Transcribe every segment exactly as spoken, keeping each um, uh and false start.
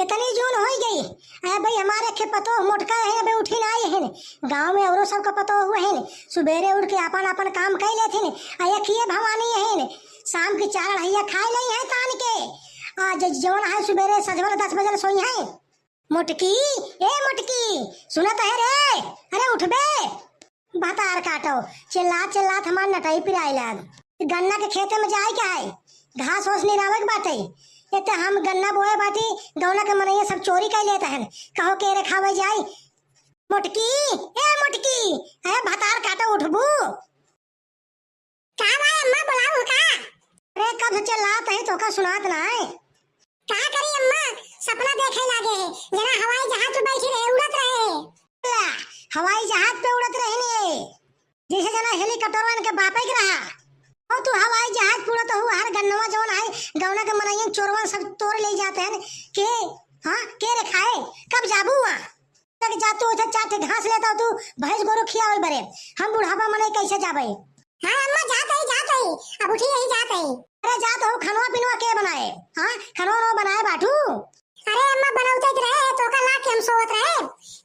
इतनी जून होइ गई। अरे भाई, हमारे के पतोह मोटका है, अबे उठी ना आई है। गाँव में औरो सबका पतोह हुए हैं, सुबेरे उठ के आपन आपन काम कइ लेथिन। आ यखिए भवानी है, शाम की चार अढ़ैया खाइ लेइ है तान के। आज जौन है सुबेरे सजवल दस बजे सोई है। मोटकी, ए मोटकी, सुनत है रे? अरे उठबे। भतार काटो, चिल्लात चिल्लात हमार नटई पिराए लाग। गन्ना के खेते में जाए के है, घास ओस निरावे के बाटे। एते हम गन्ना बोए बाटी, गौना के मनइया सब चोरी कइ लेत हन। कहो के रे खावे जाई। मोटकी, ए मोटकी, ए भतार काटो उठबू। का बा अम्मा, बोलाऊ का? अरे कब से चिल्लात है, तोका सुनात ना है। का करी अम्मा, सपना देखे लागे है, जना हवाई जहाज पे बैठी रहे, उड़त रहे। ला, हवाई जहाज पे उड़त रहे ने, जैसे जना हेलीकॉप्टर वालन के बापे के रहा। ओ तू हवाई जहाज पे उड़त हो, हर गन्नवा जौन है, गौना के मनइयन चोरवन सब तोर लेइ जात हैं। के, हाँ, के रे खाए, कब जाबू वहाँ? तक जा तू, उधर चार ठे घास लेता तू, भैंस गोरू खियावे बरे। हम बुढ़ापा मनई कैसे जाबे? हाँ अम्मा, जात हई, जात हई, अब उठी यही जात हई। अरे जात हो, खनवा पिनवा के बनाए? हाँ, खनवा वनवा बनाए बाटू? अरे अम्मा, बनौते के रहे, तोका ला के हम सोवत रहे,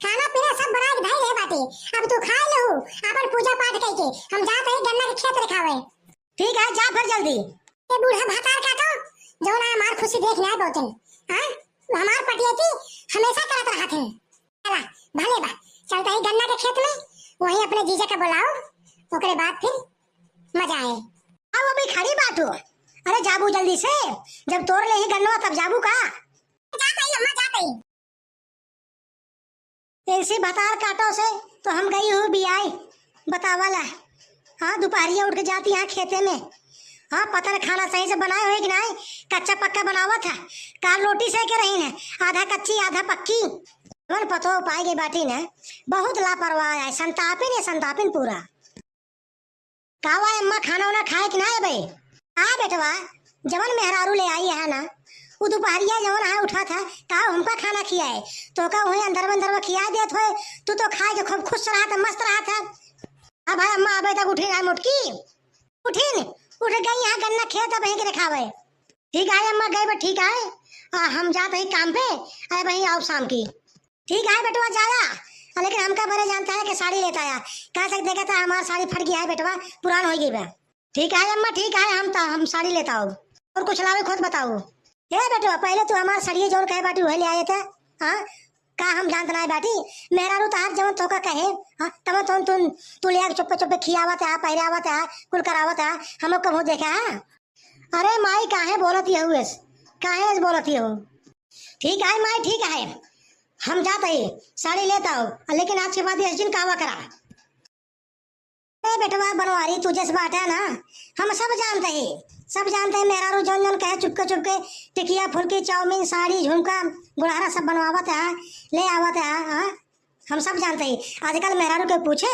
खाना पीना सब बना के धई रहे बाटी। अब तू खाए लहू, आपन पूजा पाठ कइके हम जात हई गन्ना के खेत देखावे। ठीक है, जा फिर जल्दी। ए बूढ़ा भतार काटो, जौन हमार खुशी देख ना बहुतन। हाँ, हमार पटियती हमेशा करत रहत हैं। चला, भले बा, चलता ही गन्ना के खेत में, वहीं अपने जीजा का बुलाओ, ओकरे बाद फिर मजा आए। अब अभी खड़ी बाटू, अरे जाबू जल्दी से, जब तोर लेही गन्नवा तब जाबू का? जात हई अम्मा, जात हई। ऐसी भतार काटो से तो हम गई हूँ बियाई बतावला। हाँ, दुपहरिया उठ के जाती यहाँ खेते में। हाँ, पता न खाना सही से बनाए होए कि नाहीं, कच्चा पक्का बनावत है। काल रोटी सेके रही न, आधा कच्ची आधा पक्की। मन पतो पाए गई बाटी न, बहुत लापरवाह है, संतापिन है, संतापिन पूरा। का बा अम्मा, खाना उना खाए कि ना अबे? आ बेटवा, जवन मेहरारू ले आई है ना, उ दुपहरिया जवन है उठा था, का हमका खाना खियाए? तोका वहीं अंदर में, अंदर में खिया देत होए, तू तो खाए के खूब खुश रहा था, मस्त रहा था। अब है अम्मा, अबे तक उठी ना मोटकी, उठिन, उठ गई यहाँ गन्ना खेत अब यहीं के देखावे। ठीक है अम्मा, गए बा, ठीक है, आ, हम जात हई काम पे, अरे वहीं आओ शाम की। ठीक है बेटवा, जाया, आ, लेकिन हमका बरे जानता है कि साड़ी लेता आया, कह सक देखा था हमार साड़ी फट गया है बेटवा, पुरान हो गई बा। ठीक है अम्मा, ठीक है, हम तो, हम साड़ी लेता आओ, और कुछ लावे खुद बताओ। हे बेटवा, पहले तू हमार साड़ी जौन कहे बाटी वही ले आए थे, हाँ, का हम जानत नाहीं बाटी? मेहरारू तहार जवन तोका कहे, हाँ, तवन तवन तू, तू ले आके चुप्पे चुप्पे खियावत है, पहिरावत है, कुल करावत है, हम लोग कबहूँ देखा है? अरे माई, काहे बोलत यहू एस? काहे एस बोलत यहू? ठीक है माई, ठीक है, हम जात हई, साड़ी लेत आओ, लेकिन आज के बाद एस जिन कहवा करा। ए बेटवा बनवारी, तू जस बाटा ना, हम सब जानत ही, सब जानत ही। मेहरारू जौन जौन कहे चुपके चुपके टिकिया, फुलकी, चाउमीन, साड़ी, झुमका, गुड़हरा सब बनवावत है, ले आवत है, हाँ? हम सब जानत ही। आजकल मेहरारू के पूछे,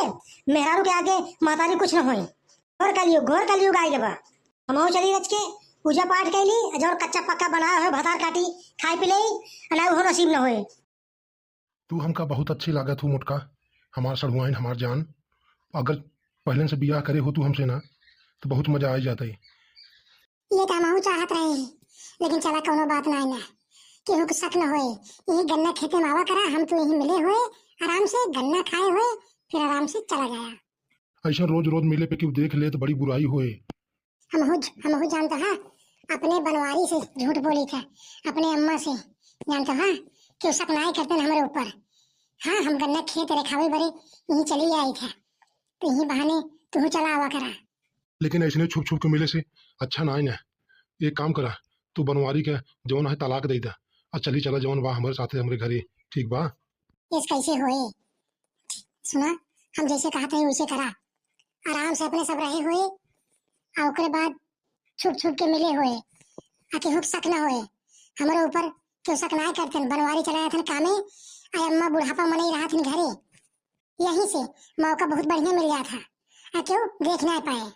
मेहरारू के आगे महतारी कुछ न होई। घोर कलयुग, घोर कलयुग आइ गवा। हमहू चली रच के पूजा पाठ कइली, जौन कच्चा पक्का बनाए होए भतार काटी, खाई पी लेई, ना उहो नसीब न होए। तू हमका बहुत अच्छी लागत हू मोटका, हमार सढ़ुआइन, हमार जान। अगर पहले से बियाह करे हो तू हमसे ना, तो बहुत मजा आ जाता है। ये तो हमहू चाहत रहे हैं, लेकिन चला कौनो बात ना है ना, केहू के शक न होए। यही गन्ना खेते में आवा करा, हम तू यही मिले हुए, आराम से गन्ना खाए हुए, फिर आराम से चला गया। ऐसा रोज रोज मिले पे केहू देख ले तो बड़ी बुराई होए। हमहू, हमहू जानत हा, अपने बनवारी से झूठ बोली था, अपने अम्मा से जानत हा, केहू शक नाहीं करते न हमरे ऊपर। हाँ, हम गन्ना खेत रेखावे बरे यहीं चली आई था, तो यहीं बहाने तू चला आवा करा। लेकिन ऐसने छुप छुप के मिले से अच्छा नाहीं ना। एक काम करा, तू बनवारी के जवन है तलाक दे दा, और चली चला जवन बा हमरे साथे हमरे घरे, ठीक बा? यस कैसे होए? सुना, हम जैसे कहत है वैसे करा, आराम से अपने सब रहे हुए, और ओकरे बाद छुप छुप के मिले हुए, आ केहू के शक ना होए हमरे ऊपर, केहू शक ना करतन। बनवारी चला जातन कामे, आ अम्मा बुढ़ापा मनई रहत हन घरे, यहीं से मौका बहुत बढ़िया मिल जात है, आ केहू देख ना पाए।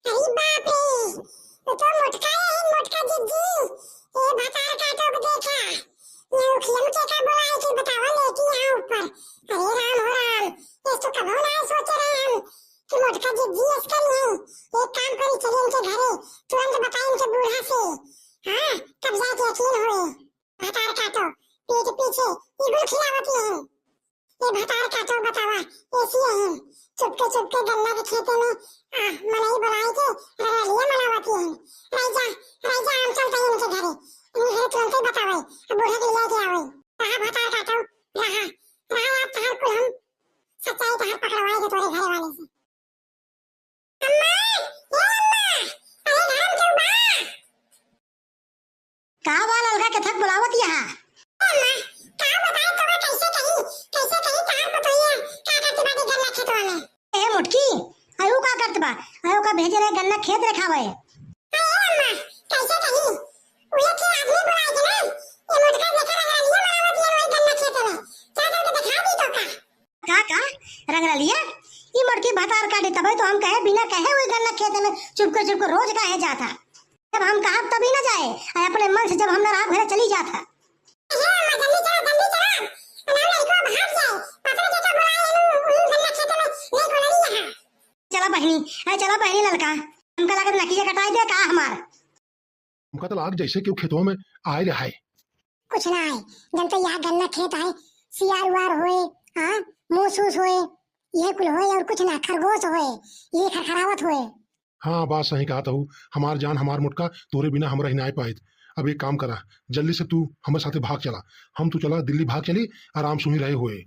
अरे बाप रे, वो तो मोटका है, मोटका जिज्जी। ए भतार काटो के देखा, ये उखिया में केका बोला है कि बतावा लेटी यहाँ ऊपर। अरे राम हो राम, ये तो कबो ना सोचे रहे हम कि मोटका जिज्जी इसका नहीं है। एक काम करी, चलिए इनके घरे, तुरंत बताए इनके बूढ़ा से। हाँ, तब जाके यकीन होए। भतार काटो, पीठ भतार काटो बतावा, ऐसी है। चुपके चुपके गन्ना के खेते में, आ, मनई बुलाए के रंगरलिया मनावती है। रह जा, रह जा, हम चलते हैं इनके घरे। इनके घरे तुरंते बतावे, अब बूढ़ा के ले के आवे। रहा भतार काटो, रहा, रहा आप तहार कुल हम सच्चाई तहार पकड़वाए के तोरे घरे वाले से। अम्मा, ए अम्मा, अरे घर में केहू बा? का बा ललका, केथक बुलावत यहाँ? ए अम्मा, का बताई तोरा कैसे कही, कैसे कही तहार पतोहिया का करत बाटे गन्ना खेतवा में? ए मोटकी, अयो का करत बा? अयो का भेजे रहे गन्ना खेत देखावे? ए अम्मा, कैसे कही? उहे के आदमी बुलाए के ना, ये मोटका देखा रंगरलिया मनावत ये वही गन्ना खेत में। चल चल के दिखा दी तो का? का, का? रंगरलिया? ई मोटकी भतार काटे, तबे तो हम कहे, बिना कहे हुए गन्ना खेते में चुपके चुपके रोज काहे जाता? जब हम कहब तभी ना जाए, और अपने मन से जब हम ना रहब घरे चली जाता। ए अम्मा, जल्दी चला, जल्दी चला। हमार लड़का भाग जाए। पता नहीं क्या बुलाए हैं, उन, उन गन्ना खेते में नहीं बोला नहीं यहाँ। चला बहिनी, ए चला बहिनी ललका, हमका लागत नकिया कटाई दे का हमार। हमका तो लाग जैसे केहू खेतवा में आए रहा है। कुछ ना आए, जन तो यहाँ गन्ना खेत है, सियार उआर होए, हाँ, मूस ऊस होए, ये कुल होए और कुछ ना, खरगोश होए, ये खरखरावत होए। हाँ, बात सही कहत हऊ, हमार जान, हमार मोटका, तोरे बिना हम रह नाय पाइत। अब एक काम करा, जल्दी से तू हमरे साथे भाग चला, हम तू चला दिल्ली भाग चली, आराम से ही रहे होए।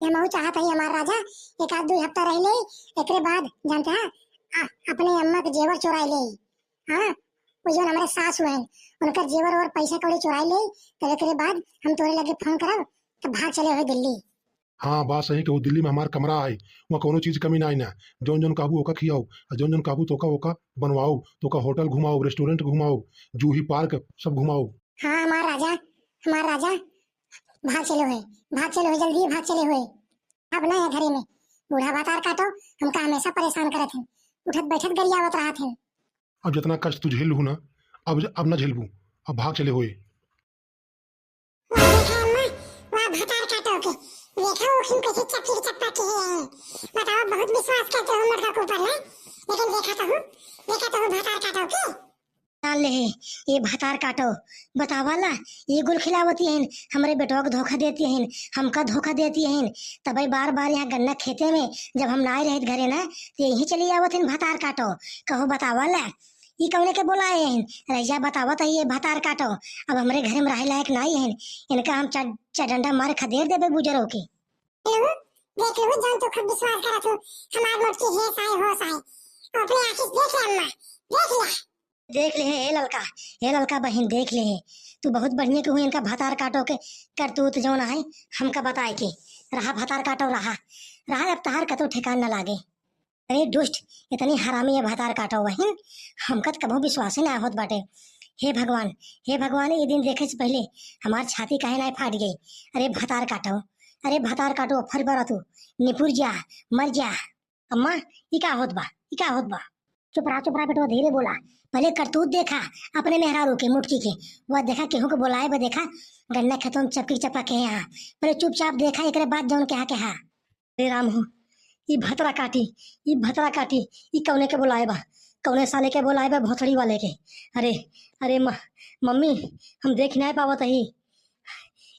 हमहू चाहत हई हमार राजा एक आध दुई हफ्ता रह ले, एकरे बाद जानते हैं, आ, अपने अम्मा के जेवर चुराई ले। हाँ, वो जौन हमरे सास हुए हैं, उनकर जेवर और पैसा कौड़ी चुराई ले, तब एकरे बाद हम तोरे लगे फोन करब, तब भाग चले होए दिल्ली। हाँ, बात सही कहू, दिल्ली में हमार कमरा है, वहाँ कौनो चीज कमी ना आई ना, जौन जौन कहबू ओका खियाओ, और जौन जौन कहबू तोका ओका बनवाओ, तोका होटल घुमाओ, रेस्टोरेंट घुमाओ, जूही पार्क सब घुमाओ। हाँ, हमार राजा, हमार राजा, भाग चले होए, भाग चले होए, जल्दी भाग चले होए। अब ना है घरे में, बूढ़ा भतार काटो, हमका हमेशा परेशान करत हैं, उठत बैठत गरियावत रहत हैं। अब जितना कष्ट तू झेल लू ना, अब, अब ना झेलबू, अब भाग चले होए। वाह देखा अम्मा, वाह भतार काटो के, देखा वो खिन कैसे चपकी चप्पा के हैं। बताओ, बहुत विश्वास करते हो मर्दा के ऊपर ना, लेकिन देखा तो हूँ, देखा तो हूँ भतार काटो के। जान ले हे, ये भतार काटो, बतावा ला, ये गुल खिलावती हन, हमरे बेटवा के धोखा देती हन, हमका धोखा देती हन। तबे बार बार यहाँ गन्ना खेते में, जब हम नाय रहित घरे ना, तो यहीं चली आवत हन भतार काटो। कहो बतावा ला, ई कौने के बोलाए हन? रहिया बतावत है ये भतार काटो, अब हमरे घरे में रहे लायक नाई हन, इनका हम चा-, चार डंडा मार खदेड़ देबे बुजरो के। हेलो, देख लो, जौन तू खूब विश्वास करत हो, हमार मोटकी हेस आए, होस आए। अपने आँखी से देख ले अम्मा, देख ले। देख ले हे, हे ललका, हे ललका बहिन, देख ले हे। तू बहुत बढ़िया के हुई इनका भतार काटो के करतूत जौन है, हमका बताए के। रहा भतार काटो, रहा, रहा, अब तहार कतौ ठिकान न लागे। अरे दुष्ट, इतनी हरामी है भतार काटो बहिन, हमका त कबहूँ विश्वासे ना होत बाटे। हे भगवान, हे भगवान, ये दिन देखे से पहले हमार छाती काहे ना फाट गई। अरे भतार काटो, अरे भतार काटो, फर बरा तू, निपुर जा, मर जा। अम्मा, ई का होत बा, ई का होत बा? चुप रहा, चुप रहा बेटवा, धीरे बोला। पहले करतूत देखा अपने मेहरारू के, मोटकी के, वह देखा केहू के बोलाए बा, देखा गन्ना खेतों में चपकी चपा के यहाँ। पहले चुपचाप देखा, एकरे बाद जौन कहा के हा। अरे राम हो, ई भतरा काटी, ई भतरा काटी, ई कौने के बोलाए बा, कौने साले के बोलाए बा भोसड़ी वाले के। अरे, अरे म-, मम्मी, हम देख नाय पावत हई,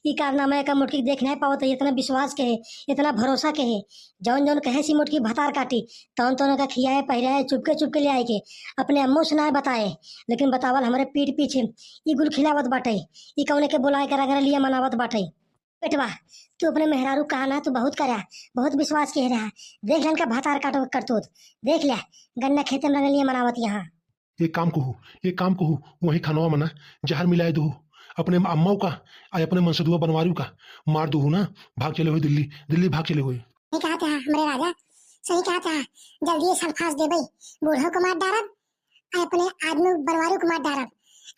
ई कारनामा एका मोटकी देख नाय पावत हई, इतना विश्वास के है, इतना भरोसा के है, जौन जौन कहे सी मोटकी भतार काटी, तौन तौन का खियाए पहिराए चुपके चुपके ले आए के, अपने अम्मो से नाय बताए, लेकिन बतावल हमरे पीठ पीछे ई गुल खिलावत बाटे, ई कौने के बोलाए के रंगरलिया मनावत बाटे। बेटवा, तू अपने मेहरारू कहा ना, तू बहुत करा, बहुत विश्वास के रहा। देख लेन का भतार काटो करतूत, देख ले, गन्ना खेते में रंगलिया मनावत यहाँ। एक काम कहू, एक काम कहू, वही खनवा में ना जहर मिलाए दू, अपने अम्मा का, आ अपने मनसदुआ बनवारू का मार दू ना, भाग चले हुए दिल्ली, दिल्ली भाग चले हुए। सही कहा था हमरे राजा, सही कहा था, जल्दी सल्फास देबे, बूढ़ो को मार डारब, आ अपने आदमी बनवारू को मार डारब,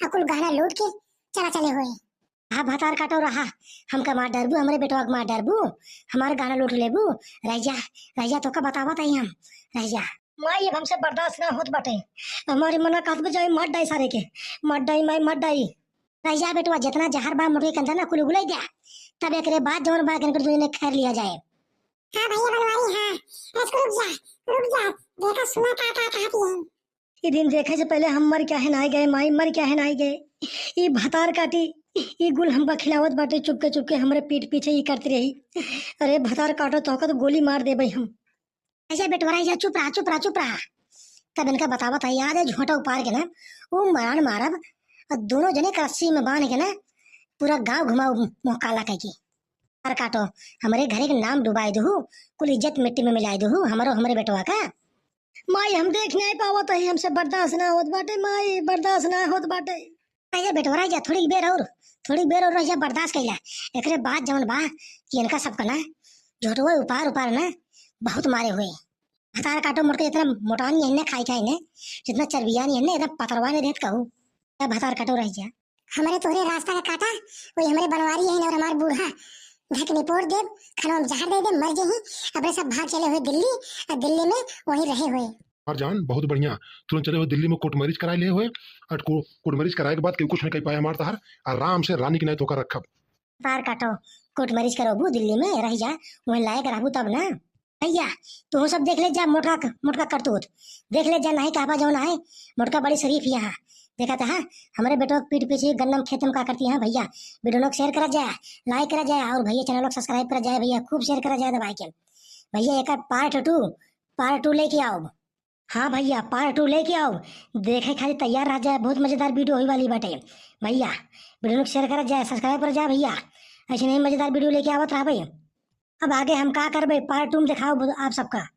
आ कुल गहना लूट के चला चले हुए। हाँ, भतार काटो रहा, हमका मार डरबू, हमरे बेटवा के मार डरबू, हमार गहना लूट लेबू। रह जा, रह जा, तोका बतावत हई हम, रह जा। माई, अब हमसे बर्दाश्त ना होत बाटे, हमारी मना कहत बा, जाई मार डाई सारे के, मार डाई माई, मार डाई। रह जा बेटवा, जितना जहर बा मुर्गे के अंदर ना कुल उगलाई द्या, तब एकरे बाद जौन बा इनकर दुनिया खैर लिया जाए। हाँ भैया बनवारी, हाँ, बस रुक जा, रुक जा, देखा सुना का का कहती है। ई दिन देखे से पहले हम मर काहे नाय गए माई, मर काहे नाय गए। ई भतार काटी, ई गुल हमका खिलावत बाटे चुपके चुपके, हमरे पीठ पीछे ई करती रही। अरे भतार काटो, तोहका तो गोली मार देबे हम। ऐसे बेटवा रह जा, चुप रहा, चुप रहा, चुप रहा। तब इनका बतावत है, याद है झोंटा उपार के ना, वो मरान मारब, और दोनों जने के रस्सी में बांध के ना, पूरा गांव घुमाओ मुंह काला कह के। भतार काटो, हमरे घरे के नाम डुबाए दहू, कुल इज्जत मिट्टी में मिलाए दहू, हमरो हमरे बेटवा का। माई, हम देख नहीं पावत है, हमसे बर्दाश्त ना होत बाटे माई, बर्दाश्त ना होत बाटे। अरे बेटवा रह जा, थोड़ी बेर और, थोड़ी बेर और रह जा, बर्दाश्त कैला। एकरे बाद जवन बा कि इनका सबका ना झोटवा उपार उपार ना बहुत मारे हुए। भतार काटो मोटका, जितना मोटानी है ना, खाई खाई ने, जितना चर्बियानी है ना, एकदम पतरवा ने देत कहू। क्या भतार काटो रह जा। हमरे तोहरे रास्ता का काटा, वही हमरे बनवारी है और हमार बूढ़ा। ढक निपोर देब, खनवा में जहर दे देब, मर जही। अपने सब भाग चले हुए दिल्ली, और दिल्ली में वहीं रहे हुए। हमार जान, बहुत बढ़िया। तुरंत चले हो दिल्ली में कोर्ट मैरिज कराए ले हुए, और को-, कोर्ट मैरिज कराए के बाद केहू कुछ नहीं कह पाया हमार तहार, आराम से रानी की नाई तोका रखब। भतार काटो, कोर्ट मैरिज करबू दिल्ली में, रह जा, वहीं लायक रहबू तब ना। भैया, तू सब देख ले जा, मोटका क-, मोटका करतूत देख ले जा, नहीं कहबा जौन है, मोटका बड़ी शरीफ यहाँ। देखा था, हाँ, हमरे बेटवा के पीठ पीछे गन्ना में खेत में का करती है भैया। वीडियो को शेयर करा जाए, लाइक करा जाए, और भैया चैनल को सब्सक्राइब करा जाए भैया, खूब शेयर करा जाए दबाई के। भैया एक पार्ट टू, पार्ट टू लेके आओ। हाँ भैया, पार्ट टू लेके आओ, देखे खातिर तैयार रह जाए, बहुत मजेदार वीडियो होई वाली बाटे। भैया, वीडियो को शेयर करा जाए, सब्सक्राइब करा जाए भैया, ऐसे नहीं मजेदार वीडियो लेके आवत रहा भाई। अब आगे हम का करबे, पार्ट टू में दिखाओ आप सबका।